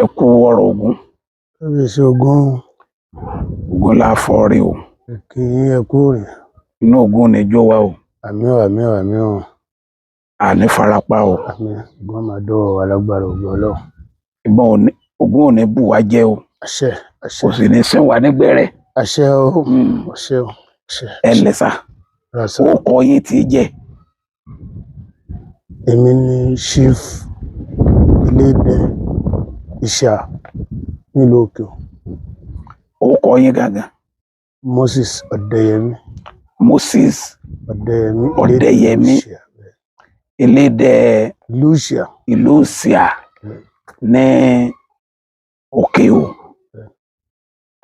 Ẹ kú ọ̀rọ̀ Ògún. Kábíyèsí Ògún. Ògún la fọ́ọ̀rẹ́ o. Kí yín, ẹ kú rìn. Inú Ògún ní jó wa o. Àmín o, àmín o, àmín o. Àní farapa o. Àmín. Ògún máa dọ́wọ́ wa lágbára Ògún Ọlọ́run. Ìbọn òní Ògún ò ní bù wá jẹ o. Àṣẹ, àṣẹ. Kò sì ní sín wa nígbẹ́rẹ́. Àṣẹ o, àṣẹ o, àṣẹ. Ẹ lẹ́sà. Rasa. Ó kọ yín tí jẹ. Èmi ni Chief Ilédè Ìṣà nílùú Òkè. Ó kọ yín gangan? Moses Ọ̀dẹ́yẹmí. Moses Ọ̀dẹ́yẹmí. Ọ̀dẹ́yẹmí. Ìṣà. Elédè ìlú Ìṣà. Ìlú Ìṣà ní Òkè o.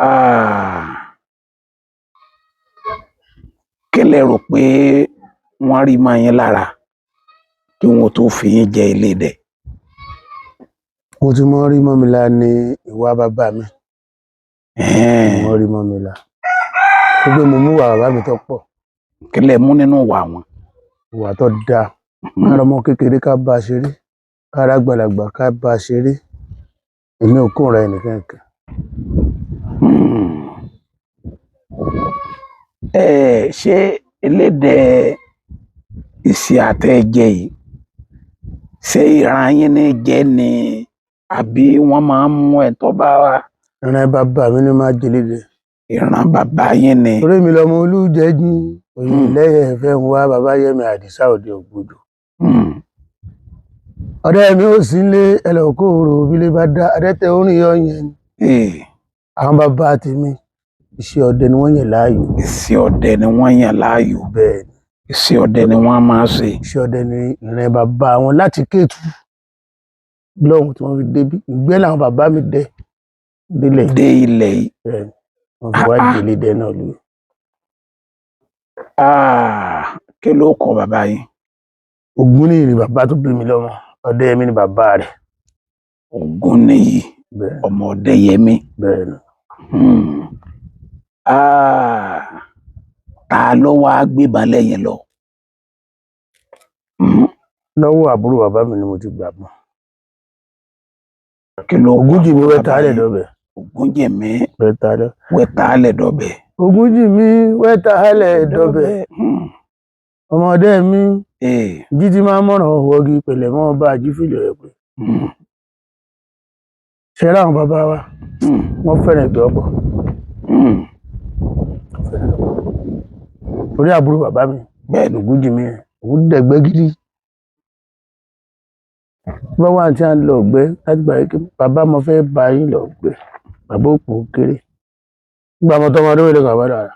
Ah, kí lẹ rò pé wọ́n rí mọ́ yín lára kí wọ́n tó fi yín jẹ Elédè? Mo ti mọ rí mọ́ mi lá ní ìwà bàbá mi. Mo rí mọ́ mi lá. Ó gbé mo mú ìwà bàbá mi tó pọ̀. Kí lẹ mú nínú ìwà wọn? Ìwà tó dáa. Kára ọmọ kékeré ká bá a ṣeré, kára àgbàlagbà ká bá a ṣeré. Èmi ò kóra ẹnìkan kan. Ẹ ṣé Elédè Ìṣà tẹ́ ẹ jẹ yìí, ṣé ìran yín ní jẹ́ ni àbí wọ́n máa ń mú ẹ tó bá wá? Ìran bàbá mi ni máa jẹlédè. Ìran bàbá yín ni. Torí mi lọmọ Olújẹjìn, òyìn lẹ́yẹ̀ fẹ́ ń wá bàbá Yẹmi Àdìsá òde Ògbódò. Ọ̀rẹ́ mi ò sí nílé ẹlẹ́kọ̀ọ́rọ̀ òbílẹ̀ bá dá adẹ́tẹ̀ orin yọ yẹn ni. Àwọn bàbá tèmi, iṣẹ́ ọdẹ ni wọ́n yàn láàyò. Iṣẹ́ ọdẹ ni wọ́n yàn láàyò. Bẹ́ẹ̀ ni. Iṣẹ́ ọdẹ ni wọ́n máa ṣe. Iṣẹ́ ọdẹ ni ìran bàbá wọn láti Kétu lọ́hùn tí wọ́n fi débí. Ìgbẹ́ làwọn bàbá mi dẹ délẹ̀. Dé ilẹ̀ yìí. Bẹ́ẹ̀ ni. Wọ́n fi wá jẹlédè náà lóye. Ah, kí ló kọ bàbá yín? Ògúnníyì ni bàbá tó bí mi lọ́mọ. Ọdẹ́yẹmí ni bàbá rẹ̀. Ògúnníyì. Bẹ́ẹ̀. Ọmọ Ọdẹ́yẹmí. Bẹ́ẹ̀ ni. Ah, ta ló wá gbébọn lẹ́yìn lọ? Lọ́wọ́ àbúrò bàbá mi ni mo ti gbà bọ̀. Kí ló kọ Ògúnjìmí àbúrò wẹ́ta bàbá lẹ̀ yín? dọ́bẹ̀. Ògúnjìmí Wẹ́ta lẹ̀. wẹ́ta lẹ̀ dọ̀bẹ̀. Ògúnjìmí wẹ́ta lẹ̀ dọ́bẹ̀. Ọmọdé mi jí ti máa ń mọ̀ràn wọ́gi pẹ̀lẹ́ mọ́ bá àjífìlẹ̀ rẹ̀ pé. Ṣé ráwọn bàbá wa wọ́n fẹ́ràn ìgbẹ́ ọ̀pọ̀. Torí àbúrò bàbá mi Bẹ́ẹ̀ ni. Ògúnjìmí yẹn, òun dẹ̀gbẹ́ gidi. Bá wà tí a ń lọ ọ̀gbẹ́ láti gbà pé bàbá mo fẹ́ bá yín lọ ọ̀gbẹ́. Bàbá òpó kéré. Nígbà mo tọ́mọ ọdún mélòó kan bá dára.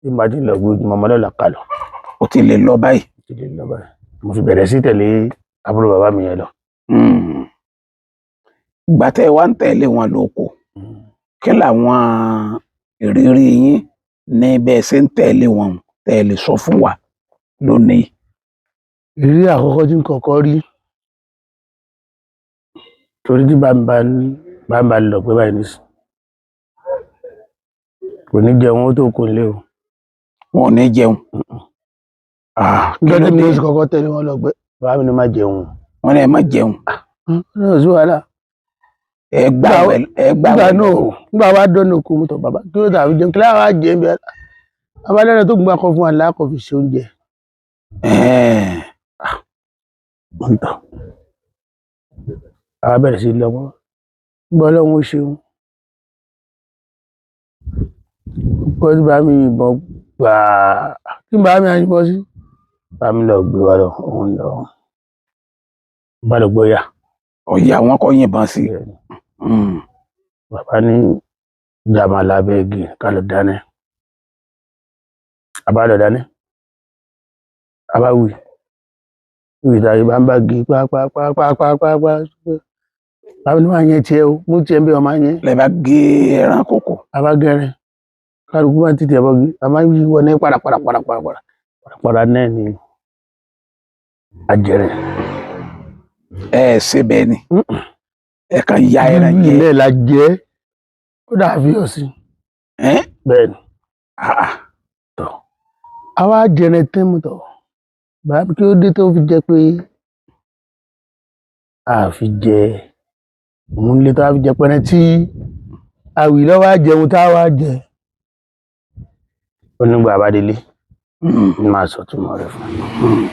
Bí màá ti lọ gbé ojú màmá lọ́la ká lọ. Ó ti lè lọ báyìí. Ti lè lọ báyìí. Mo fi bẹ̀rẹ̀ sí tẹ̀lé àbúrò bàbá mi yẹn lọ. Ìgbà tẹ́ ẹ wá ń tẹ̀lé wọn lóko, kí làwọn ìrírí yín ní bẹ́ẹ̀ ṣe ń tẹ̀lé wọn tẹ́ ẹ lè sọ fún wa lónìí? Ìrírí àkọ́kọ́ tí ń kọ́kọ́ rí, torí tí bá ń bá ń bá lọ pé báyìí nísìn, kò ní jẹun ó tó kó nílé o. Wọn ò ní jẹun. Ah, kí Níjọ́ ló tí mi dé? ó sì kọ́kọ́ tẹ̀lé wọn lọ pé bàbá mi ní má jẹun. Wọn ní ẹ má jẹun. Náà sí wàhálà. Ẹ gbà wẹ ẹ gbà Nígbà wẹ. náà nígbà wá dọ́nà oko mu tọ̀ bàbá kí ló dàbí jẹun kí láwọn á jẹun bí abalẹ́rẹ́ tó gbà kọ́ fún wa láàkọ́ fi ṣe oúnjẹ. Ẹ̀ẹ́n. Wọ́n tọ̀. Àwa bẹ̀rẹ̀ sí lọ́wọ́. Gbọ́ Ọlọ́run ó ṣeun. Kọ́ tí bá mi yìnbọn gbàá. Kí n bá mi yìnbọn sí? Bá mi lọ gbé wa lọ, òun lọ. Bá lọ gbọ́ yà. Ọ̀yà wọn kọ́ yìnbọn sí. Bàbá ní jàmà lábẹ́ igi ká lọ dáná. A bá lọ dáná. A bá wí. Wí ìta ìbá ń bá gi pápápápápápá. Bàbá ní wàá yẹn tiẹ̀ o, mú tiẹ̀ ń bí ọmọ yẹn. Lẹ bá gé ẹran kòkò. A bá gẹrẹ. Kálukú bá ń títí ẹbọ gi. A máa ń yí wọ ní parapara parapara para. Parapara náà ni ajẹrẹ. Ẹ ṣe bẹ́ẹ̀ ni. Ẹ kàn ya ẹran jẹ. Ilé la jẹ́. Ó dàbí ọ̀sìn. Ẹ́n? Bẹ́ẹ̀ ni. Ah, Tọ̀. Àwa jẹrẹ tẹ́mu tọ̀. Bàbá kí ó dé tó fi jẹ́ pé a fi jẹ Òun lè tá a fi jẹ pẹrẹ tí àwì lọ́wọ́ á jẹun tá a wá jẹ. Ó nígbà àbádélé ní máa sọ túmọ̀ rẹ̀ fún un.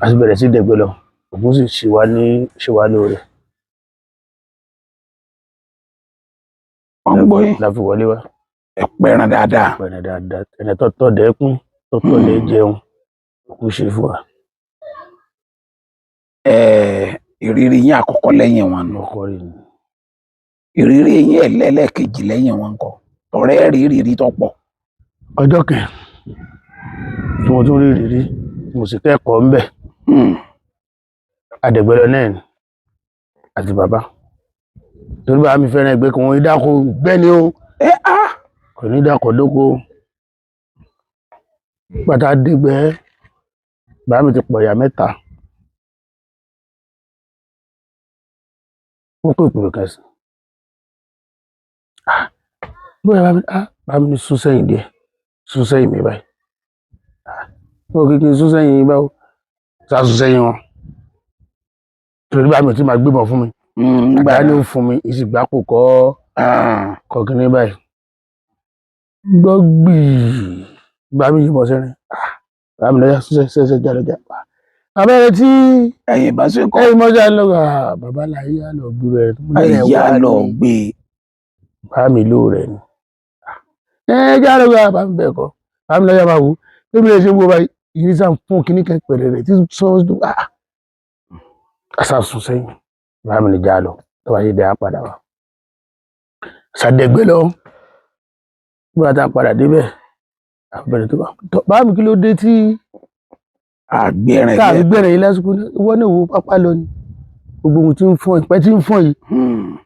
A sì bẹ̀rẹ̀ sí dẹ̀gbẹ́ lọ, Ògún sì ṣe wá ní ṣe wá lóore. Wọ́n ń gbọ́ yín. La fi wọlé wá. Ẹ pẹran dáadáa. Pẹ̀lẹ́ dáadáa, ẹni tó tọ́ dẹ́kun tó tọ́ dẹ́ jẹun, Ògún ṣe fún wa. Ẹ ìrírí yín àkọ́kọ́ lẹ́yìn wọn nù. Ọkọ rẹ̀ ni. Ìrírí yín ẹlẹ́ẹ̀kejì lẹ́yìn wọn kọ́ tọ̀rẹ́ rí ìrírí tó pọ̀. Ọjọ́ kẹ tí mo tún rí ìrírí tí mo sì kẹ́kọ̀ọ́ ńbẹ̀, adẹ̀gbẹ́lọ náà ni àti bàbá, torí bàbá mi fẹ́ràn ẹgbẹ́ kan, wọn dáko gbẹ́ ni ó Ẹ á kò ní dáko lóko. Pátá dẹgbẹ́, bàbá mi ti pọ̀ ìyá mẹ́ta, wọ́n kó ìpè kan sí. Ah, bóyá bàbá mi, ah, bàbá mi ní sún sẹ́yìn díẹ̀, sún sẹ́yìn mi báyìí. Ah, mo kì í sún sẹ́yìn yín báwo, sá sún sẹ́yìn wọn, torí bàbá mi ò tí máa gbébọn fún mi. Nígbà Àgbà ni ó fún mi ìsìgbà kò kọ́ kọ́ kínní báyìí. Gbọ́ gbìí, bàbá mi yìnbọn sẹ́rin. Ah, bàbá mi lọ́yà sún sẹ́sẹ́ jáde jáde abẹ́rẹ́ tí ẹ̀yìn bá sì kọ́. Ẹ̀yìn mọ́jà lọ, ah, bàbá láyé á lọ gbé rẹ̀ tó mú lẹ́yìn Ayé á wá lọ ní gbé. Bàbá mi ló rẹ̀ ni. Ẹ jáde wá, bàbá mi bẹ́ẹ̀ kọ́. Bàbá mi lọ́yà máa wò ó bí mi lè ṣe wo báyìí, ìrísà fún kínní kan pẹ̀lẹ́ rẹ̀ tí sọ ah, àṣà sùn sẹ́yìn. Bàbá mi ní já lọ, tó bá ṣe dé á padà wá. Ṣàdẹ̀gbẹ́ lọ, nígbà tá a padà débẹ̀, àbẹ̀rẹ̀ tó bá tọ́, bàbá mi kí ló dé tí Àgbẹ̀rẹ̀ tá a fi gbẹ̀rẹ̀ yìí lásìkò ní ìwọ náà wo pápá lọ ni gbogbo ohun tí ń fọ́n ìpẹ́ tí ń fọ́n yìí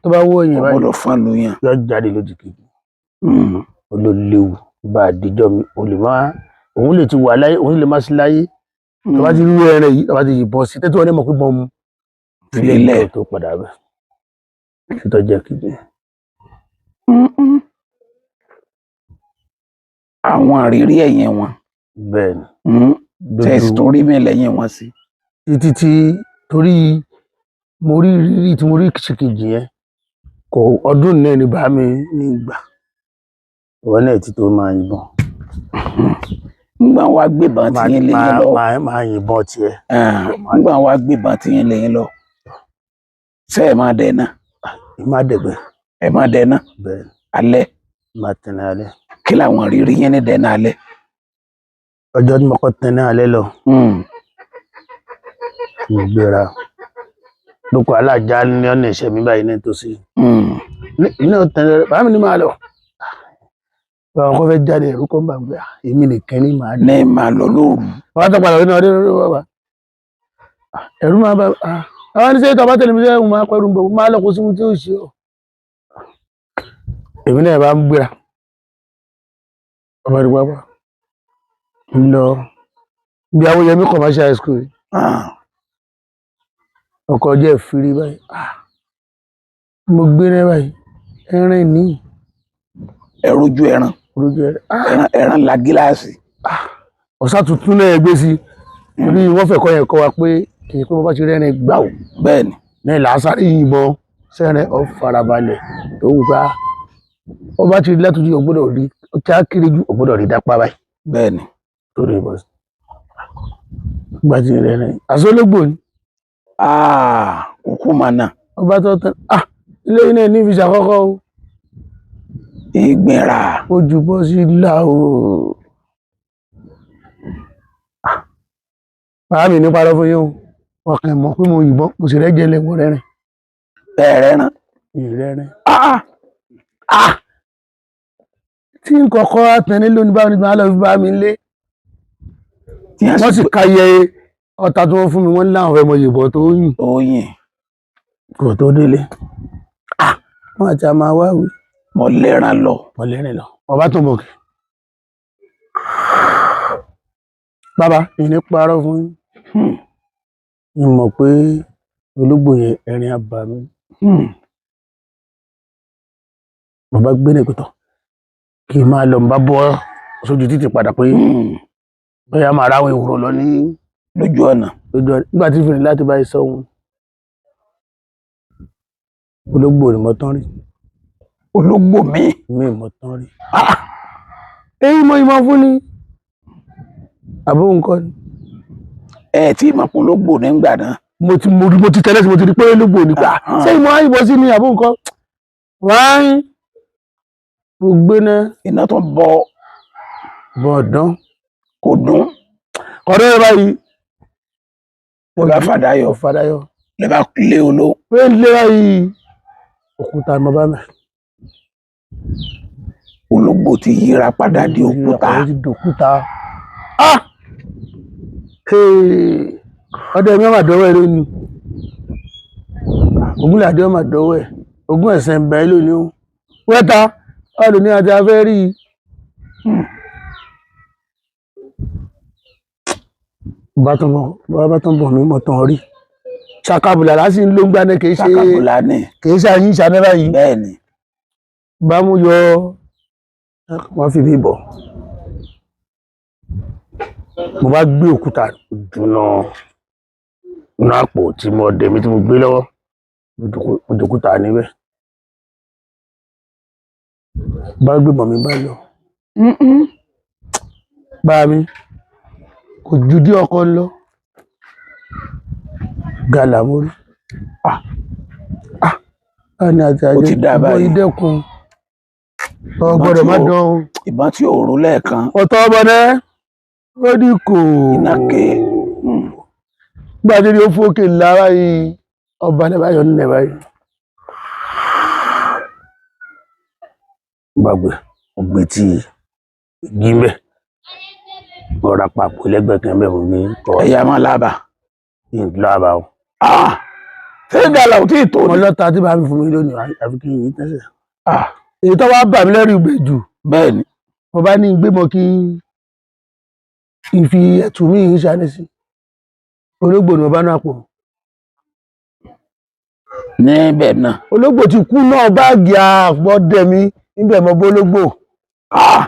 tó bá wọ́ yẹn báyìí ọgbọ́dọ̀ fún lu yàn. yọ jáde lójú kejì. Ó ló léwu bá a dijọ́ mi, o lè má, òun lè ti wà láyé, òun lè má sí láyé. Tó bá ti rú ẹran yìí, tó bá ti yìnbọn sí tẹ́tí wọn ní mọ̀ pé bọ́n mu Filẹ̀. tó padà bẹ̀ títọ́ jẹ́ kejì. Àwọn àrírí ẹ̀yìn wọn. Bẹ́ẹ̀ ni. Tẹ̀sí tó rí mi lẹ́yìn wọn sí. Títí tí torí mo rí ìrírí tí mo rí ṣèkejì yẹn kò ọdún náà ni bá mi ní gbà ìwọ náà ti tó máa yìnbọn. Nígbà wàá gbébọn tí yín lẹ́yìn lọ. Máa yìnbọn tiẹ̀. Ah, nígbà wàá gbébọn tí yín lẹ́yìn lọ, ṣé ẹ máa dẹ̀ náà? Má dẹ̀gbẹ́. Ẹ máa dẹ̀ náà? Bẹ́ẹ̀ ni. Alẹ́? Máa tẹ̀lé alẹ́. Kí làwọn ìrírí yín ní dẹ̀ náà alẹ́? Ọjọ́ tí mo kọ́ tẹ̀lé alẹ́ lọ, mo gbéra lóko alájà ní ọ̀nà ìṣẹ́ mi báyìí ní tòsí ní ọ̀tẹ̀lẹ̀ rẹ̀, bàbá mi ní máa lọ. Bàbá kọ́ fẹ́ jáde, ẹ̀rú kọ́ ń bà mí, èmi nìkan ní màá dé. Ní máa lọ lóru. Bàbá tó padà nínú ọdún lórí bàbá, ẹ̀rú máa bá àwọn oníṣẹ́ tó bá tẹ̀lé mi sẹ́yìn máa pẹ́rù ń bọ̀, máa lọ kó sí ohun tí ó ṣe ọ́. Èmi náà bá ń gbéra ọmọ ìdìbò pápá ń lọ bí Awóyẹmí commercial high school. Ọkọ̀ ọjọ́ ìfiri báyìí, mo gbé ní báyìí ẹ̀rín ní. Ẹ rojú ẹran? Rojú ẹ̀rín. Ẹran, ẹran la gíláàsì. Ọ̀sá tuntun náà gbé sí torí wọ́n fẹ́ kọ́ yẹn kọ́ wa pé kì í pé wọ́n bá ti rẹ́rìn gbà ó Bẹ́ẹ̀ ni. ní làásàrè yìnbọn sẹ́rìn ọ̀ farabalẹ̀ tó wù ká wọ́n bá ti rí látọjú ọgbọ́dọ̀ rí kí á kéré jù ọgbọ́dọ̀ rí dápá báyìí. Bẹ́ẹ̀ ni. Tó rí bọ́ sí gbà tí rẹ́rìn àsọlógbò ni. Kúkú máa nà. Ọba tó tán, ah, ilé iná ní fi ṣàkọ́kọ́ o. Ìgbìnrà. Ojú bọ́ sí là o. Bàbá mi ní parọ́ fún yín o, wọn kàn mọ̀ pé mo yìnbọn, mo sì rẹ́jẹ lẹ́wọ̀n rẹ́rìn. Bẹ́ẹ̀ rẹ́ràn. Ìrẹ́rìn tí n kọ́kọ́ àtẹni lónìí, báwo ni màá lọ fi bá mi lé. Wọ́n sì ka yẹ ọta tí wọ́n fún mi, wọ́n láwọn fẹ́ mọ yìnbọn tó yìn. Oyin. Kò tó délé, wọ́n àti àmà wá wí. Mo lẹ́ran lọ. Mo lẹ́rìn lọ, ọba tó mọ̀ kí bàbá ìní parọ́ fún yín, n mọ̀ pé ológbò yẹn ẹ̀rín àbá mi. Bàbá gbé ní ìpìtàn kí n máa lọ, n bá bọ́ sójú títì padà pé bóyá máa ráwọn ìwòrò lọ ní lójú ọ̀nà. Lójú ọ̀nà, nígbà tí fìrìn láti bá iṣẹ́ òun. Ológbò ni mo tán rí. Ológbò mi. Mi mo tán rí. Èyí mo ìmọ̀ fún ni àbó nǹkan ni. Ẹ tí mọ̀ pé ológbò nígbà náà. Mo ti mo mo ti tẹ́lẹ̀ sí, mo ti rí pé ológbò ni pa. Ṣé ìmọ̀ àyìnbọn sí ni àbó nǹkan wáyé mo gbé náà. Iná tó ń bọ. Bọ̀dán. Kò dún. Ọ̀rẹ́ rẹ báyìí. Lẹ bá fàdáyọ. Fàdáyọ. Lẹ bá lé oló. Pé ń lé báyìí, òkúta ni mo bá mẹ́. Ológbò ti yíra padà di òkúta. Ó ti dòkúta. Ah! Ọdẹ mi ọmọ àdọ́wọ́ ẹ lónìí. Ògúnládé ọmọ àdọ́wọ́ ẹ. Ogún ẹ̀sẹ̀ ń bẹ lónìí o. Wẹ́ta ọdún ní àti afẹ́ rí i. Bá tán bọ̀, bá tán bọ̀ mí mọ̀ tán rí. Ṣàkàbùlà lásì ń ló ń gbá ní kì í ṣe Ṣàkàbùlà ni. Kì í ṣe àyín ìṣàní báyìí. Bẹ́ẹ̀ ni. Bá mú yọ, wọ́n fi mí bọ̀. Mo bá gbé òkúta dùnà nínú àpò tí mo dẹ̀ mi tí mo gbé lọ́wọ́, mo dòkúta níbẹ̀. Bá gbé bọ̀ mi bá lọ. Bá mi kò ju dí ọkọ lọ. Gàlà mo rí. Ah! Ah! Báni àti Ó àjẹ ti dá ìbọn báyìí. yìí dẹ́kun. Ọ gbọ́dọ̀ má dán o. Ìbọn tí ò ró lẹ́ẹ̀kan. Ọ̀tọ̀ ọmọ náà ó ní kò. Iná ké. Nígbà tí ó fókè lára yìí, ọba ní báyọ̀ nílẹ̀ báyìí. Gbàgbé ọgbẹ́ tí igi ń bẹ̀. Ọ̀rá papò lẹ́gbẹ̀ẹ́ kan bẹ́ẹ̀ mo ní kọ́. Ẹ̀yà máa lábà. Ìlú àbá o. Ah! Ṣé gàlà ò tí ì tó Mo ni? lọ́ta tí bàbá mi fún mi lónìí àfi kí n yìí tẹ́sẹ̀. Ah! Èyí tó wá bà mí lẹ́rù ìgbẹ́ jù. Bẹ́ẹ̀ ni. Mo bá ní gbé mọ́ kí n fi ẹ̀tù mi ń ṣáni sí. Ológbò ni mo bá náà pò. Níbẹ̀ náà. Ológbò ti kú náà báàgì àpọ̀dẹ mi níbẹ̀ mo bó ológbò. Ah!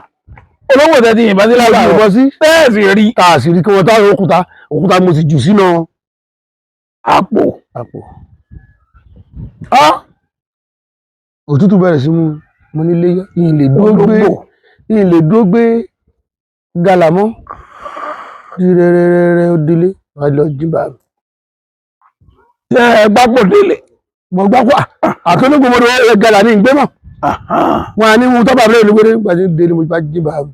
Ológbò tẹ́ ti yìnbọn sí lára. Yìnbọn sí. Bẹ́ẹ̀ sì rí. Tá a sì rí kí wọ́n táwọn òkúta òkúta mo sì jù sínú àpò. Àpò. Ah! Òtútù bẹ̀rẹ̀ sí mú mo nílé yìí lè dúró gbé Ológbò. yìí lè dúró gbé gàlà mọ́. Rírẹ́rẹ́rẹ́ ó délé wàá lọ jí bàá mi. Ṣé ẹ gbápò délé? Mo gbá kó àtọ́lógbò mo lọ gàlà ní ìgbé mọ́. Wọn à ní mú tọ́ba mi lórí nígbà tí délé mo bá jí bàá mi.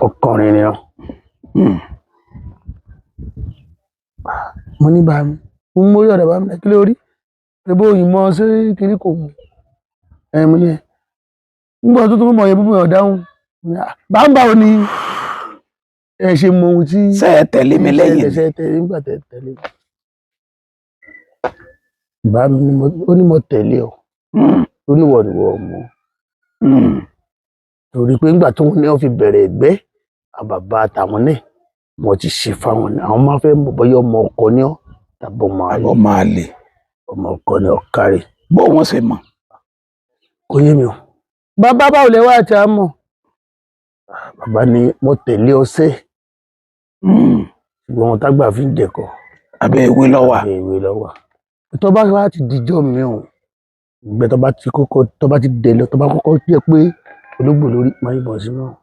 Ọkùnrin ni ọ. Mo ní bàá mi, mo mú orí ọ̀dọ̀ bàá mi kí ló rí? Ṣé òyìnbó ṣé kiri kò mú? Ẹ mo ní ẹ. Nígbà tó tó mọ̀ yẹn búburú ọ̀dáhùn. Bá ń bá ò ní ẹ ṣe mọ ohun tí. Ṣé ẹ tẹ̀lé mi lẹ́yìn? Ṣé ẹ tẹ̀lé nígbà tẹ tẹ̀lé. Bàá mi ni mo ó ní mo tẹ̀lé ọ. Ó ní wọ̀ ni wọ̀ mọ́. Torí pé nígbà tó ní wọ́n fi bẹ̀rẹ̀ ẹgbẹ́, àbàbà àtàwọn náà wọ́n ti ṣe fáwọn náà. Àwọn máa fẹ́ mọ̀ bóyá ọmọ ọkọ ni ọ́ tàbí ọmọ àlè. Ọmọ àlè. Ọmọ ọkọ ni ọ kárí. Bó wọ́n ṣe mọ̀? Kò yé mi o. Bàbá báwo lẹ wá àti àmọ̀? Bàbá ni mo tẹ̀lé ọ sẹ́. Ṣùgbọ́n ohun tágbà fi ń jẹ̀kọ. Abẹ́ ìwé ló wà. Abẹ́ ìwé ló wà. Tó bá wá ti dijọ́ mi o, ìgbẹ́ tó bá ti kọ́kọ́ tó bá ti dẹ̀ lọ tó bá kọ́kọ́ jẹ́ pé ológbò lórí máa yìnbọn sí náà.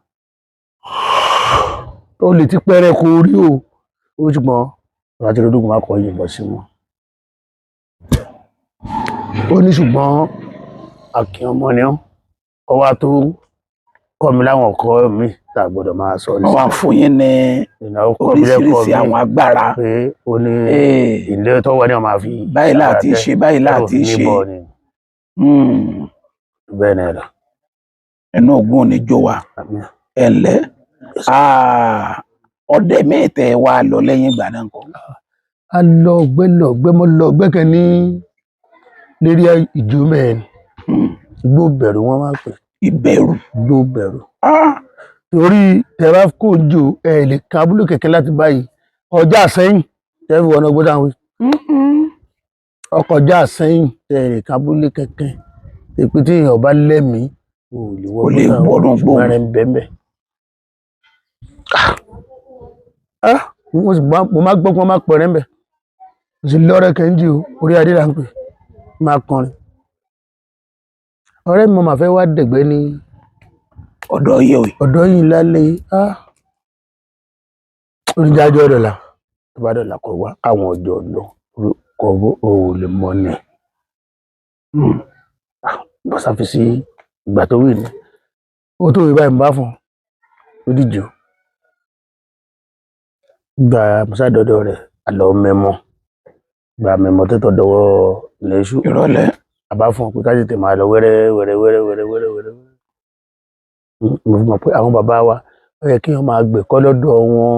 Ó lè ti pẹ́rẹ́ kó rí o, ó ṣùgbọ́n bàbá tí ológun máa kọ́ yìnbọn sí wọn. Ó ní ṣùgbọ́n Akin ọmọ ni ọ́, ọ wá tó kọ́ mi láwọn ọkọ mi tá a gbọ́dọ̀ máa sọ ní. Wọ́n wá fún yín ní Ìnáwó kọ́ mi lẹ́kọ̀ọ́ oríṣiríṣi mi àwọn agbára. pé ó ní ilé tó wà ní ọmọ àfi. Báyìí láti ṣe, báyìí láti ṣe. Bẹ́ẹ̀ ni ẹ̀rọ. Ẹnu ògùn ò ní jó wa. Ẹ ǹlẹ́. Ọdẹ mẹ́tẹ̀ wa lọ lẹ́yìn ìgbà náà kọ́. A lọ ọgbẹ́ lọ ọgbẹ́ mọ́ lọ ọgbẹ́ kan ní lérí ìjó mẹ́rin. Igbó bẹ̀rù wọ́n máa ń pè. Ìbẹ̀rù. Igbó bẹ̀rù. Torí tẹ̀rá kò jò ẹ lè ka abúlé kẹ̀kẹ́ láti báyìí. Ọjà sẹ́yìn tẹ́ fi wọnà gbọ́dọ̀ àwọn. Ọkọjá sẹ́yìn tẹ́ lè ka abúlé kẹ̀kẹ́. Èpè tí èèyàn bá lẹ́mìí ò lè wọ Ò lè gbọ́dọ̀ wọnú gbó. ṣùgbọ́n rẹ̀ ń bẹ́ẹ̀ bẹ́ẹ̀. Mo máa gbọ́ pé wọ́n máa pẹ̀rẹ̀ ń bẹ̀. Mo sì lọ́rẹ́ kẹ́ńjì o, orí adé là ń pè, máa kọrin. Ọ̀rẹ́ mi, mo máa fẹ́ wá dẹ̀gbẹ́ ní Ọ̀dọ̀ yìí o. Ọ̀dọ́ yìí lálẹ́ yìí. Ah, oníjájọ́ dọ̀là, tó bá dọ̀là kọ̀ wá káwọn ọjọ́ lọ kọ̀ ó lè mọ ni. Bọ́sà fi sí ìgbà tó wí ni ó tó wí báyìí, mo bá fún un ó díje o. Gba musa dọ́dọ̀ rẹ̀, àlọ́ mẹ́mọ́, gba mẹ́mọ́ tẹ́tọ̀ dọwọ́ lẹ́ṣù. Ìrọ̀lẹ́. Àbá fún un pé ká tètè máa lọ wẹ́rẹ́ wẹ́rẹ́ wẹ́rẹ́ wẹ́rẹ́ wẹ́rẹ́ wẹ́rẹ́. Mo fi mọ̀ pé àwọn bàbá wa, ó yẹ kí wọ́n máa gbẹ̀kọ́ lọ́dọ̀ wọn.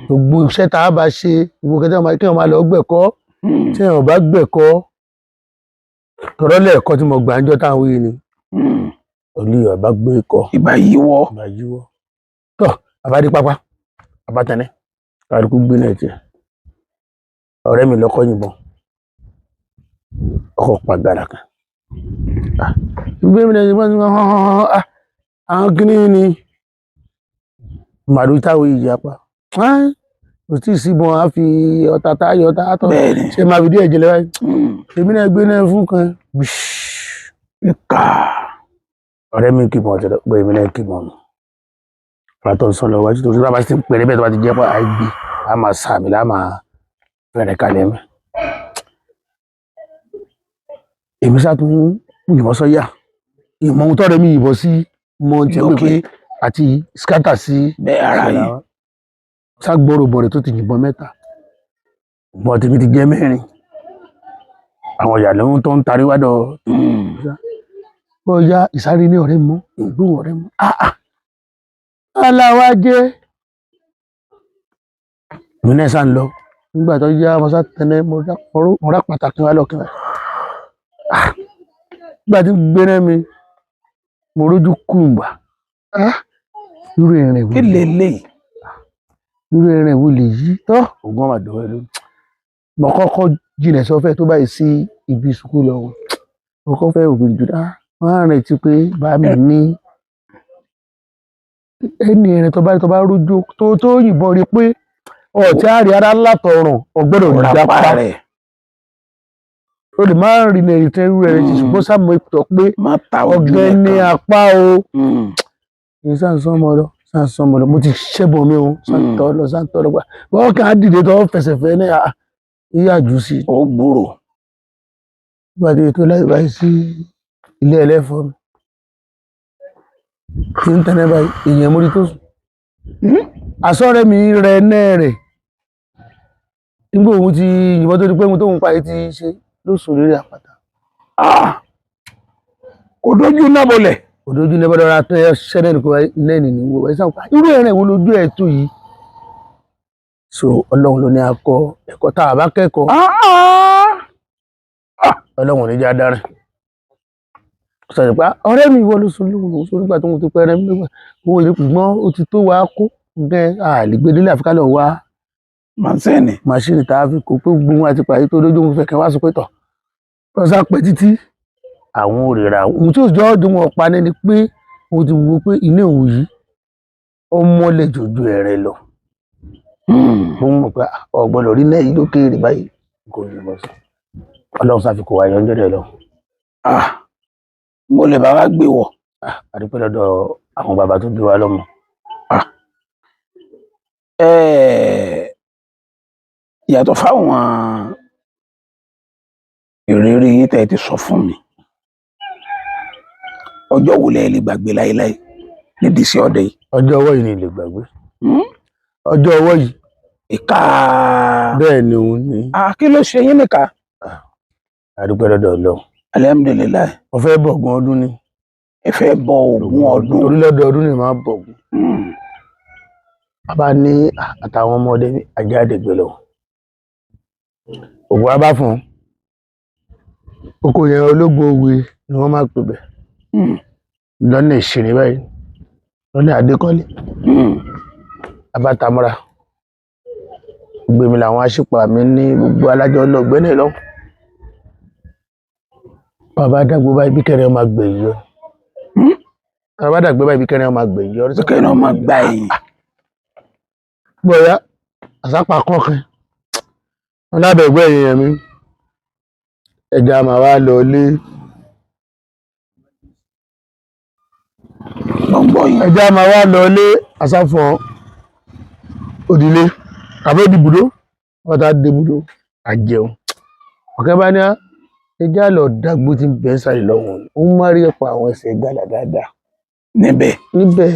Gbogbo iṣẹ́ tá a bá ṣe, gbogbo kẹtẹ́ kí wọ́n máa lọ gbẹ̀kọ́. Tí wọ́n bá gbẹ̀kọ́ tọ̀rọ̀ lẹ́ẹ̀kọ́ tí mo gbà ń jọ́ táwọn yìí ni olùyọ̀ bá gbé kọ́. Ìbá yíwọ́. Bá yíwọ́ tọ́, àbádé pápá àbátẹnẹ́, kálukú gbé náà tiẹ̀. Ọ̀rẹ́ mi lọ́kọ́ yìnbọn, ọkọ̀ pàgàrà kan. Ah, gbé mi lẹ́yìn gbọ́n hàn hàn hàn. Ah, àwọn kìíní ni màlúù táwọn yìí yapa kò tí ì síbọn, á fi ọta tá a yọ ọta tọ. Bẹ́ẹ̀ni. Ṣé máa fi díẹ̀ jẹlẹ báyìí? Èmi náà gbé náà fún kan. Ìkà. Ọ̀rẹ́ mi kì í mọ̀ ọ̀tẹ̀ pé èmi náà kì í mọ̀ mi pàtó ń sọ lọ wájú tó bá ti ń pèrè bẹ́ẹ̀, tó bá ti jẹ́ pé àìgbé a máa sàmì lá máa fẹ̀rẹ̀ kalẹ̀ mi. Èmi sá tún yìnbọn sọ́yà, ìmọ̀ ohun tọ́rẹ mi yìnbọn sí mọ́ ti pé Lókè. Pé àti skátà sí Bẹ́ẹ̀ ara yìí. Sá gbọ́rọ̀ bọ̀rẹ̀ tó ti yìnbọn mẹ́ta, ìbọn tèmi ti jẹ́ mẹ́rin. Àwọn ìyá lóhun tó ń tarí wádọ̀. Bóyá ìsáré ní ọ̀rẹ́ mọ́ ìgbóhùn ọ̀rẹ́ mọ́. Ah ah, aláwa jẹ́ èmi náà sá ń lọ. Nígbà tó yá, mo sá tẹ̀lé, mo rá pàtàkì wá lọ́kàn. Ah, nígbà tí gbéná mi, mo rójú kùngbà. Ah, irú ìrìn wo Kí leléyìí? Irú ìrìn wo lè yí tọ́ ògùn ọmọ àdúrà lónìí. Mo kọ́kọ́ jìnà sọ́fẹ́ tó báyìí sí ibi sukùl lọ, mo kọ́ fẹ́ òbí jù. Ah, wọ́n á retí pé bá mi ní ẹni ìrìn tó bá rójú tó yìnbọn rí pé ọ̀tí àárí ara látọ̀rùn ọ̀gbọ́dọ̀ Ọ̀rọ̀ jápa. apá rẹ̀. O lè má rí ní ẹ̀rí tẹ́rù rẹ̀, ṣùgbọ́n sáàmù ìtọ́ pé Má ta ojú ọ̀gẹ́ ní nìkan. apá o. Ní sáǹsán mọ́ lọ, sáǹsán mọ́ lọ, mo ti ṣẹ́bọ̀ mi o, sáǹtọ́ lọ, sáǹtọ́ lọ gbà wọ́n kàn á dìde tó fẹsẹ̀ fẹ́ ní ìyá jù sí i. Ó gbúrò. Nígbà tí ètò láì báyìí sí ilé ẹlẹ́fọ́ mi tí ń tẹ́lẹ̀ báyìí, èèyàn mórí tó sùn. Àsọ̀rẹ́ mi rẹ náà rẹ̀ nígbà òun ti yìnbọn tó di pé òun tóun pa yìí ti ṣe ló sùn lórí àpáta. Ah! Kò dójú náà bolẹ̀. Òdòjú ní ẹbọdọ ra tẹ ṣẹlẹ̀ nìkan lẹ́nìí ní wo ẹ sáà pa irú ẹ̀rìn wo lójú ẹ̀ tó yìí. So Ọlọ́run ló ní akọ ẹ̀kọ́ tá a bá kẹ́kọ̀ọ́. Ah! Ọlọ́run ò ní já dárin sọ̀rọ̀ pé ọ̀rẹ́ mi ìwọ ló sọ lóhùn lòún sọ nígbà tó ń ti pẹ́rẹ́ nígbà òun ò gbọ́n, ó ti tó wàá kó gẹ́ àlègbèdélé àfikálọ̀ wá. Màsẹ́ẹ̀nì. Màṣíìnì tá a fi kó pé gbogbo wọn àti pàdé tó lójú òun fẹ́ kẹ́ wá sọ pé tọ̀ wọ́n sá pẹ́ títí àwọn òrìrà ohun tí òjò ọdún wọn pa ní ni pé mo ti wo pé ilé òun yìí ó mọ́lẹ̀ jòjú ẹ̀rẹ̀ lọ. Mo mọ̀ pé ọ̀gbọ́dọ̀ rí náà yìí lókèèrè báyìí kò ní bọ́ sí Ọlọ́run ṣàfikún wa yọjọ́ rẹ̀ lọ. Ah! Mo lè bá wa gbé wọ̀. Àdúpẹ́ lọ́dọ̀ àwọn bàbá tó bí wa lọ́mọ. Yàtọ̀ fáwọn ìrírí yín tẹ́ ẹ ti sọ fún mi, ọjọ́ wo lẹ lè gbàgbé láéláé nídìí sí ọdẹ yìí? Ọjọ́ ọwọ́ yìí ni lè gbàgbé. Ọjọ́ ọwọ́ yìí. Ìka. Bẹ́ẹ̀ ni òun ni. Ah, kí ló ṣe yín nìka? Àdúpẹ́ lọ́dọ̀ Ọlọ́run. Alihamudulilayi. Mo fẹ́ bọ̀gùn ọdún ni. Ẹ fẹ́ bọ ogún ọdún. Torí lọ́dọọdún ni màá bọ̀gùn. Bàbá ní àtàwọn ọmọdé ajáde gbé lọ ògùn abá fún un oko yẹn, ológun òwe ni wọ́n máa pè bẹ̀ lọ́nà ìṣeré báyìí, lọ́nà Adékọ́lé. Abátamọ́ra gbèmí làwọn aṣípa mi ní gbogbo alájọ ọlọgbẹ́ náà lọ. Bàbá dàgbò báyìí bí kẹrin ọmọ àgbẹ̀ yìí yọ. Bàbá dàgbò báyìí bí kẹrin ọmọ àgbẹ̀ yìí yọ. Pé kẹ́hìn náà máa gba ẹ̀yìn. Bóyá àsápà kọ̀ọ̀kan Wọn lábẹ́gbẹ́ èèyàn mi, ẹja máa wá lọ lé. Mo ń gbọ́ yín. Ẹja máa wá lọ lé àsáfọ̀ òdìlé àbẹ́ òdìbùdó. Wọ́n ta débùdó àjẹun. Ọ̀kẹ́ bá ní á, ẹja lọ dàgbò tí ń bẹ́ sáré lọ́wọ́. Ó má rí ẹ̀pọ̀ àwọn ẹsẹ̀ gàlà dáadáa. Níbẹ̀. Níbẹ̀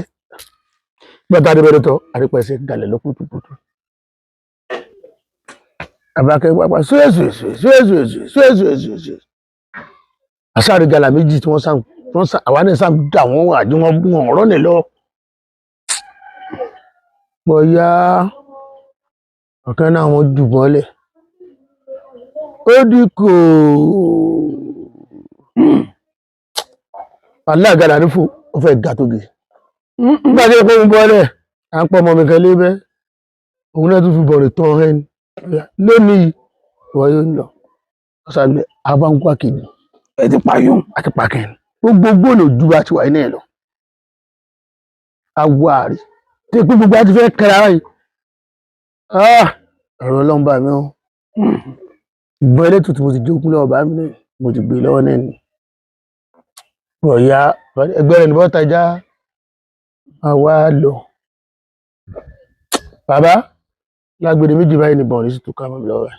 bàtà adébẹ̀rẹ̀ tọ́ àrípa ẹsẹ̀ gàlẹ̀ lọ kùtùkùtù. Àbákẹ́ pápá sóyèsóyèsóyè sóyèsóyèsóyè sóyèsóyèsóyè. Àsáàrí gàlà méjì tí wọ́n sàn àwa náà sàn dà wọ́n wà tí wọ́n gún ọ̀rọ̀ ní lọ. Bọ̀yá ọ̀kan náà wọ́n jù bọ́lẹ̀. Ó dì kò. Aláàgàlà ní fún ó fẹ́ ga tó gé. Nígbà tí ó ń bọ́lẹ̀, à ń pọ̀ ọmọ mi kan lébẹ́. Òun náà tún fi bọ̀rẹ̀ tán ẹni. Lónìí, ìwọ yóò lọ. Ọ̀sàgbẹ̀ abáńkú àkejì Ẹ ti payún. àti pàkẹ́ni. Gbogbo gbòòlò ju bá ti wà ní ẹ̀ lọ. Awọ àrí. Tí pé gbogbo àti fẹ́ kẹra báyìí. Ah! Ọ̀rọ̀ Ọlọ́run bá mi o. Ìbọn elétò tí mo ti jogún lọ́wọ́ bá mi náà, mo ti gbé lọ́wọ́ náà ni. Bọ̀yá ẹgbẹ́ rẹ̀ ní bọ́ta já àwa lọ. Bàbá lágbèrè méjì báyìí ní bọ̀ọ̀lì sì tún ká mọ́ mi lọ́wọ́ ẹ̀.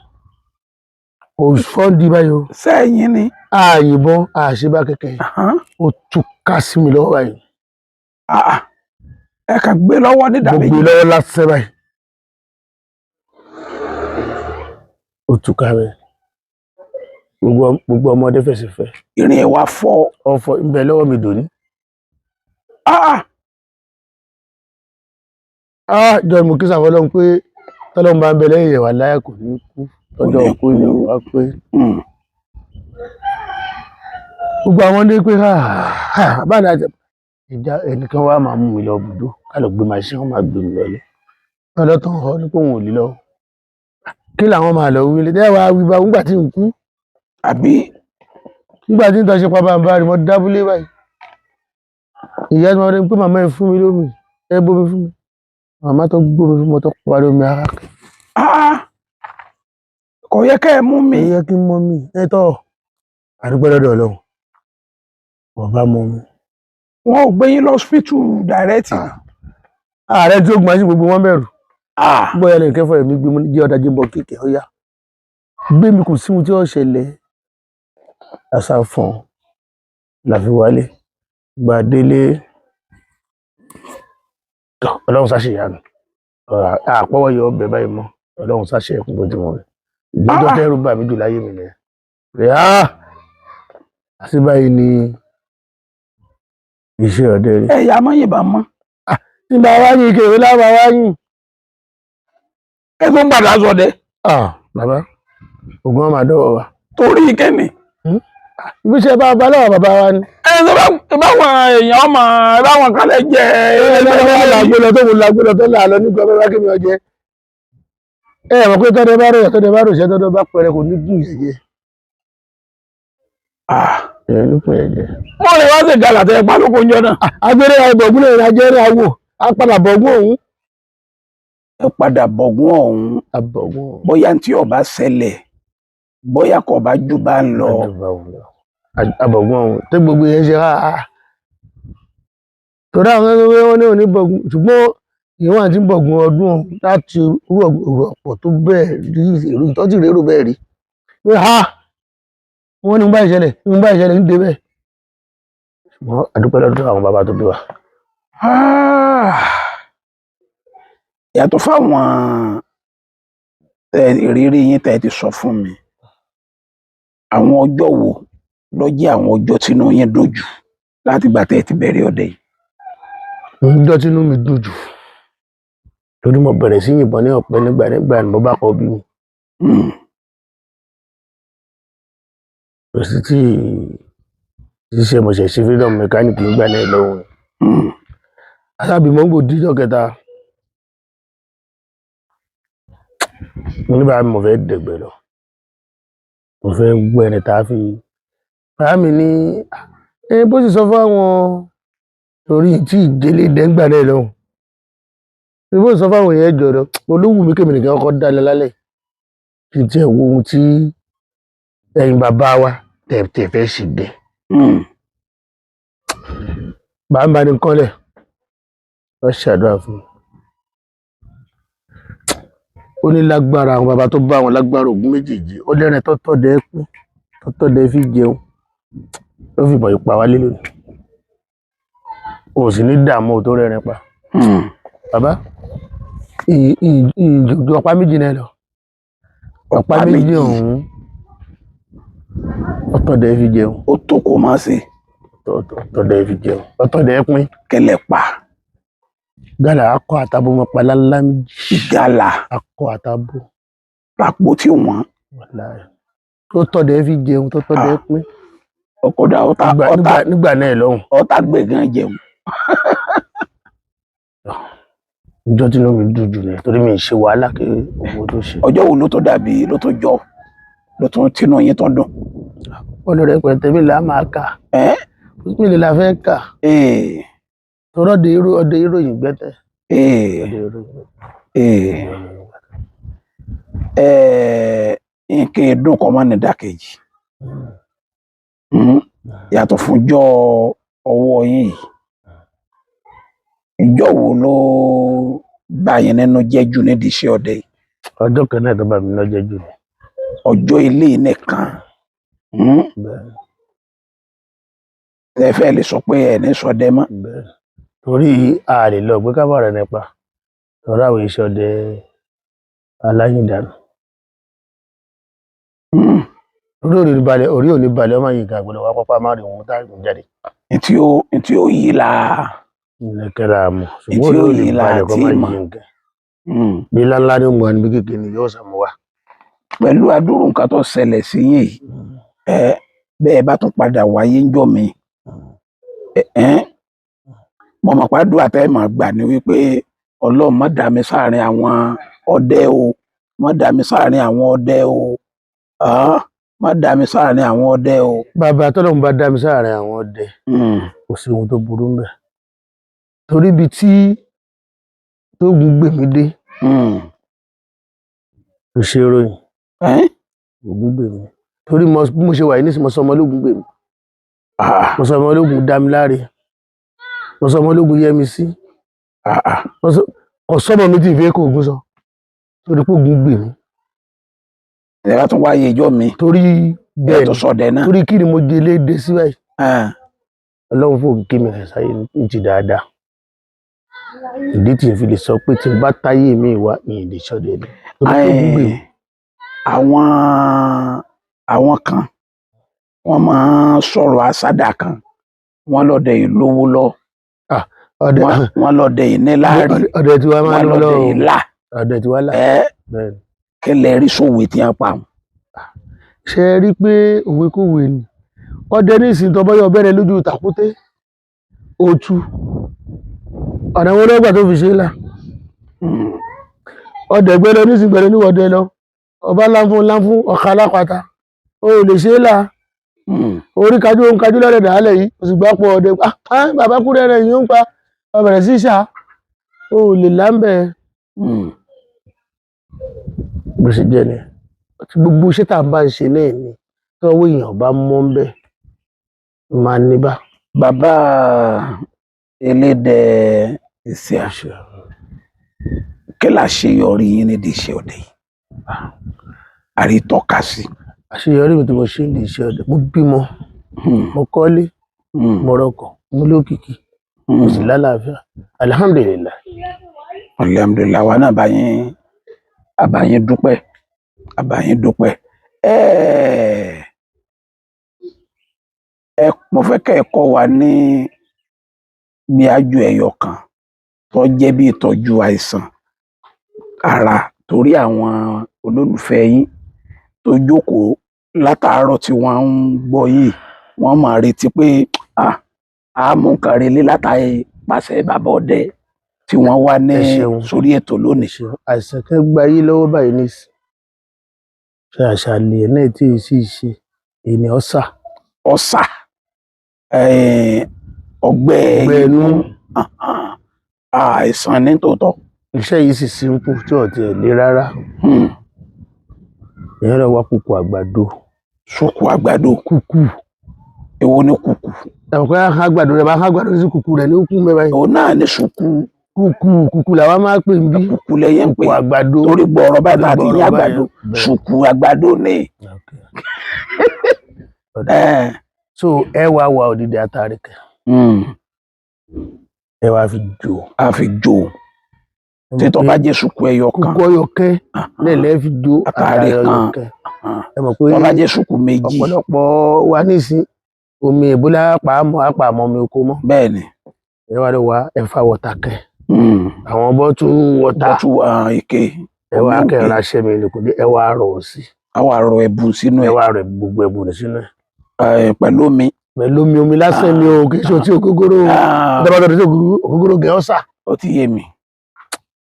Kò fọ́ǹdì báyìí o. Sẹ́yìn ni. Àyìnbọn àṣebá kẹ̀kẹ́ ó tún ká sí mi lọ́wọ́ báyìí. Ah, ah. Ẹ kàn gbé lọ́wọ́ nídàá Mo gbé méjì. lọ́wọ́ lásán báyìí. Ó tún ká mi. Gbogbo ọmọdé fẹsẹ̀ fẹ́. Ìrìn ẹ̀ wá fọ́. Ọ̀fọ̀ ń bẹ lọ́wọ́ mi dòní. Ah, ah. Ah, jọ mo kí sàfọlọ́run pé tọ́lọ́run bá ń bẹ lẹ́yìn ẹ̀wà láyà kò ní kú tọ́jọ́ Kò ní òkú ìyẹn wá pé. Gbogbo àwọn ọmọdé pé báyìí àti ìjà ẹnìkan wá máa mú mi lọ bùdó ká lọ gbé màṣẹ́ wọn máa gbé mi lọlé. Ọlọ́tàn ọ ní pé òun ò lè lọ. Kí làwọn máa lọ wí lé wá wí bá nígbà tí ń kú Àbí nígbà tí ń tọ́ ṣe pabambarì mo dábúlé báyìí. Ìyá tí wọ́n rí pé màmá ẹ fún mi lómi ẹ bómi fún mi. Màmá tó gbómi fún mi tó parí omi ara kan. ah, kò yẹ kẹ́ ẹ mú mi. Ẹ yẹ kí n mọ mi ẹ tọ́ àdúgbò lọ́dọ̀ Ọlọ́run. Bàbá mọ mi. Wọn ò gbé yín lọ hospital direct. Ààrẹ tí ó gbọ́n sí gbogbo wọn bẹ̀rù. Ah, Bóyá lè kẹfọ ẹ̀mí gbé mi jẹ́ ọ̀dájú bọ̀ kéèké ọ̀yá. Gbé mi kò sí ohun tí ó ṣẹlẹ̀. Àṣà fọ̀n làfi wálé. Gbà délé. Tọ́ Ọlọ́run ṣàṣeyanu. Àpọ́wọ́ yọ ọbẹ̀ báyìí mọ́. Ọlọ́run ṣàṣe ẹ̀kún bó ti wọ̀n rẹ̀. Ìgbẹ́jọ́ tẹ́rù bà mí jù láyé mi nìyẹn. Rẹ̀ á àti báyìí ni iṣẹ́ ọdẹ rí. Ẹ yà mọ́ yìnbọn mọ́. Tí bá wá yín kèrè lábàá wá yín. Ẹ tó ń padà sọdẹ. Ah, bàbá, ògùn ọmọ àdọ́wọ̀ wa. Torí kẹ́ni. Ibiṣẹ́ bá bá lọ́wọ́ bàbá wa ni. Ẹ tó bá wọn èèyàn ọmọ ẹ bá wọn kálẹ̀ jẹ. Ẹ làgbé lọ tó wù làgbé lọ tó là lọ nígbà bá kí mi ọjẹ. Ẹ mọ̀ pé tọ́dẹ bá ròyìn tọ́dẹ bá ròṣẹ́ tọ́dẹ bá pẹrẹ kò ní gùn yẹ̀yẹ́. Ah, Ẹ ní gùn yẹ̀yẹ́. wọ́n lè wá sí gàlà tẹ pálókò ń jọ náà. Agbére àìbọ̀gún lè ra jẹ́rẹ́ àwò, á padà bọ̀gún òun. Ẹ padà bọ̀gún ọ̀hún. Àbọ̀gún òun. Bóyá tí ó bá ṣẹlẹ̀ bóyá kò bá jù bá ń lọ. Àbọ̀gún ọ̀hún tó gbogbo yẹn ṣe rárá. Torí àwọn ẹgbẹ́ wọn ní òní bọ̀gún ṣùgbọ́n ìwọ̀n àti bọ̀gún ọdún ọ̀hún láti rú ọ̀pọ̀ tó bẹ́ẹ̀ rí èrò ìtọ́jú rérò bẹ́ẹ̀ rí. Pé ha wọ́n ní ń bá ìṣẹ̀lẹ̀ ń bá ìṣẹ̀lẹ̀ ń dé bẹ́ẹ̀. Ṣùgbọ́n àdúpẹ́ lọ́dọ̀ àwọn bàbá tó bí wa. Ah. Yàtọ̀ fáwọn ìrírí yín tẹ́ ẹ ti sọ fún mi, àwọn ọjọ́ wo ló jẹ́ àwọn ọjọ́ tínú yín dùn jù láti ìgbà tẹ́ ẹ ti bẹ̀rẹ̀ ọdẹ yìí? Ọjọ́ tínú mi dùn jù torí mo bẹ̀rẹ̀ sí yìnbọn ní ọ̀pẹ nígbà nígbà ni mo bá kọ bí mi. Kò sí tí ṣíṣe mo ṣẹ̀ ṣe freedom mechanic nígbà náà lọ́wọ́. Alábì mọ́ngò díjọ́ kẹta. Mo ní bàbá mi mo fẹ́ dẹ̀gbẹ́ lọ. Mo fẹ́ gbọ́ ẹni tá a fi. Bàbá mi ní ẹ bó sì sọ fún àwọn torí tí ìdílé dẹ́ngbà náà lọ́hùn. Bó sì sọ fún àwọn èèyàn jọ̀dọ̀ olówù mi kémi nìkan kọ́ dá lọ lálẹ́. Kí n tiẹ̀ wo ohun tí ẹ̀yin bàbá wa tẹ̀ fẹ́ ṣe dé. Bàbá ní kọ́lẹ̀ wọ́n ṣàdúrà fún un. Ó ní lágbára àwọn bàbá tó bá wọn lágbára Ògún méjèèjì, ó lẹ́rìn tọ́tọ́ dẹ́ pín tọ́tọ́ dẹ́ fi jẹun, ó fi ìbọn ìpa wálé lónìí. O sì ní dààmú tó rẹ́rìn pa. Bàbá ìjòjò ọ̀pá méjì náà lọ, ọ̀pá méjì ọ̀hún ọ̀tọ̀ dẹ́ fi jẹun. Ó tó kó má ṣe. Ọ̀tọ̀ dẹ́ fi jẹun, ọ̀tọ̀ dẹ́ pín. Kẹlẹ̀ pa. Gálà akọ àtabo mọ pa lálá méjì. Gálà. Akọ àtabo. Lápò tí wọ́n. Tó tọ́ dẹ́ fi jẹun, tó tọ́ dẹ́ pín. Ọkọ̀dà ọ̀tá ọ̀tá nígbà náà lọ́hùn. Ọ̀tá gbẹ̀gàn jẹun. Ìjọ tí inú mi dùn jù ni torí mi ì ṣe wàhálà kí owó tó ṣe. Ọjọ́ wo ló tó dàbí ló tó jọ ló tó tínú yín tó dùn? Ọlọ́rẹ̀ pẹ̀tẹ́ mi là máa kà. Mi lè la fẹ́ kà. Tọ́rọ̀ de irú ọdẹ ìròyìn gbẹ́tẹ̀. Nǹkan ìdùn kọ́ máa ní ìdàkejì. Yàtọ̀ fún jọ́ ọwọ́ yín yìí. Ìjọ́ wo ló bá yín nínú jẹ́ jù nídìí iṣẹ́ ọdẹ yìí? Ọjọ́ kan náà tó bá mi nínú jẹ́ jù ni. Ọjọ́ ilé nìkan. Ẹ fẹ́ lè sọ pé ẹ ní sọdẹ mọ́. Torí a lè lọ gbé kábàárẹ̀ nípa tọ́ra àwọn iṣẹ́ ọdẹ aláyìndànù. Orí ò ní balẹ̀, orí ò ní balẹ̀, ọmọ yìí gàgbọ́dọ̀ wá pápá má rí òun tá ìgùn jáde. Ntí ó yí la. Nìkẹ́ra mọ̀, ṣùgbọ́n orí ò ní balẹ̀ kọ́ má yí nǹkan. Bí ńláńlá ni ó mú wa níbi kékeré ni yóò sàmú wa. Pẹ̀lú adúrú nǹkan tó ṣẹlẹ̀ sí yín yìí, bẹ́ẹ̀ bá tún padà wáyé ńjọ́ mi, mo mọ̀ pé àdúrà tẹ́ ẹ máa gbà ni wípé Ọlọ́run má dá mi sáàrin àwọn ọdẹ o, má dá mi sáàrin àwọn ọdẹ o, má dá mi sáàrin àwọn ọdẹ o. Bàbá tọ́lọ́run bá dá mi sáàrin àwọn ọdẹ, kò sí ohun tó burú ńbẹ̀. Torí ibi tí tógun gbè mí dé, kò ṣe ròyìn. Ògún gbè mí. Torí bí mo ṣe wà yìí nísìnyí, mo sọ ọmọ ológun gbè mí. Mo sọ ọmọ ológun dá mi láre. Mo sọ ọmọ ológun yẹ mi sí. Kò sọ́mọ mi tí ì fẹ́ kó Ògún sọ. Torí pé Ògún gbè mí. Ẹ bá tún wáyé ìjọ mi. Torí bẹ́ẹ̀ tó sọdẹ náà. Torí kí ni mo jẹ léde sí báyìí? Ọlọ́run fún òkè mi rẹ̀ sáyé ní ti dáadáa. Ìdí tí n fi lè sọ pé tí n bá táyé mi wá, ìyìn lè sọdẹ ni. Torí pé Ògún gbè mí. Àwọn kan wọ́n máa ń sọ̀rọ̀ àsádà kan, wọ́n lọ́dẹ yìí lówó lọ, wọ́n lọ́dẹ yìí níláárí, ọdẹ tí wàá máa wọ́n lọ lọ́dẹ yìí là. Ọdẹ tí wàá là. Kí lẹ rí sòwò tí wọ́n pa wọn? Ṣé ẹ rí pé òwe kòwe ni ọdẹ ní ìsìn tó bọ́yọ̀ bẹ̀rẹ̀ lójú tàkúté òtú ọ̀nà wọn lọ́gbà tó fi ṣe é là. Ọdẹ gbẹlẹ onísìn gbẹlẹ oníwọ̀dẹ lọ ọba láǹfún láǹfún ọ̀ka alápatà o ò lè ṣe é là. Orí kájú òun kájú lọ́rẹ̀ dàálẹ̀ yìí o sì gbà pọ̀ ọdẹ bàbá kúrẹ́ rẹ̀ yìí ń pa ọbẹ̀rẹ̀ sí ṣá o ò lè láǹbẹ̀. Bó ṣe jẹ́ ni gbogbo iṣẹ́ tá à ń bá ń ṣe náà ni tọ́wọ́ èèyàn bá mọ́ ń bẹ̀ máa ní bá. Bàbá Elédè Ìsíà, kí làṣeyọrí yín nídìí iṣẹ́ ọdẹ yìí? Àrítọ́ka sí. Àṣeyọrí mi tí mo ṣe nídìí iṣẹ́ ọdẹ, mo bímọ, mo kọ́lé, mo rọkọ̀, mo lókìkí, mo sì lálàáfíà. Alhamdulillah. Alhamdulillah, wa náà bá yín àbáyín dúpẹ́, àbáyín dúpẹ́. Ẹ mo fẹ́ kẹ́ ẹ kọ́ wa ní bí ájò ẹyọ kan tó jẹ́ bí ìtọ́jú àìsàn ara torí àwọn olólùfẹ́ yín tó jókòó látàárọ̀ tí wọ́n ń gbọ́ yìí, wọ́n máa retí pé a mú nǹkan relé látàrí pàṣẹ bàbá ọdẹ tí wọ́n wá ní sórí ètò lónìí. Àìsàn kan gba ayé lọ́wọ́ báyìí nísìnyí. Ṣé àṣàlẹ̀ náà tí ì sì ṣe ènìyàn ọ̀sà? Ọ̀sà, ọgbẹ́ inú. Àìsàn ní tòótọ́. Iṣẹ́ yìí sì simple tí ò tiẹ̀ le rárá. Èèyàn lọ wá kùkù àgbàdo. Ṣùkú àgbàdo? Kùkù. Èwo ni kùkù? Ẹ̀wọ̀n pé àgbàdo rẹ̀ bá àgbàdo sí kùkù rẹ̀ ní kú mẹ́ba yìí. Òun náà ní ṣùkú. Kùkù, kùkù làwa máa pè ń bí. Kùkù lẹ́yìn ń pè. Kùkù àgbàdo. Torí gbọ̀ọ̀rọ̀ báyìí láti ní Gbọ̀ọ̀rọ̀ àgbàdo. báyìí. Ṣùkú àgbàdo ní. Okay. So ẹ wá wá odidi atare kan, ẹ wá fi jò. A fi jò. Tí tó bá jẹ́ ṣùkú ẹyọ kan? Kùkù ọyọ kẹ lẹ́lẹ́ fi jò. Atare ọyọ kan. kan. Ẹ mọ̀ pé Tó bá jẹ́ ṣùkú méjì? Ọ̀pọ̀lọpọ̀ wa nísìn, omi ìbúlá pàmò àpàmọ́ omi oko mọ́. Bẹ́ẹ̀ ni. Ẹ wá lọ wá ẹ̀fà wọ̀tà kẹ, àwọn bottle water. Bottle ike. Ẹ wá Omi kẹ òkè. Ránṣẹ́ mi ní kò dé, ẹ wá rọ̀ ọ́ sí. A wà rọ ẹ̀bùn sínú Ẹ ẹ̀. wá rẹ̀ gbogbo ẹ̀bùn sínú ẹ̀. Pẹ̀lú omi. Pẹ̀lú omi, omi lásán ni o, kì í ṣe ọtí ògógóró o. Ìjọba tó ti ṣe ògógóró gẹ̀ ọ́sà. Ó ti yé mi.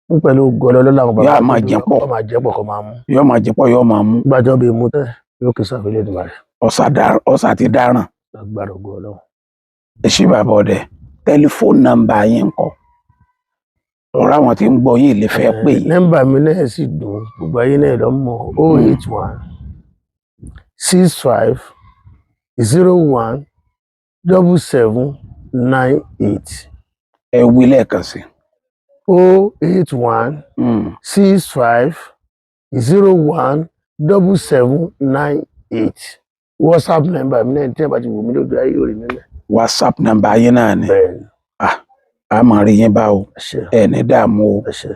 Ń pẹ̀lú gọlọ lọ́la àwọn bàbá. Yóò máa jẹ pọ̀. Yóò máa jẹ pọ̀ kó máa mú. Yóò máa jẹ pọ̀, yóò máa mú. Gbàjọ́ bí mú tẹ́ yóò kì í sàfihàn ìdìbò rẹ̀. Ọ̀sà ti dáràn. Agbára ògo Ọlọ́run. Ẹ ṣé, bàbá ọdẹ. Tẹlifóònù nọ́mbà yín ńkọ́? Ọ̀rọ̀ àwọn tí ń gbọ́ yín lè fẹ́ pè yín. Nọ́mbà mi náà sì dùn, gbogbo ayé náà lọ mọ̀: 08165017798. Ẹ wí lẹ́ẹ̀kan sí. 081 65017798. WhatsApp nọ́mbà mi náà, tí ẹ bá ti wò mí lójú ayé, orí mi mẹ́. WhatsApp nọ́mbà yín náà ni. Bẹ́ẹ̀ni. A máa rí yín bá o. Ẹ ṣé. Ẹ ní dààmú o. Ẹ ṣé.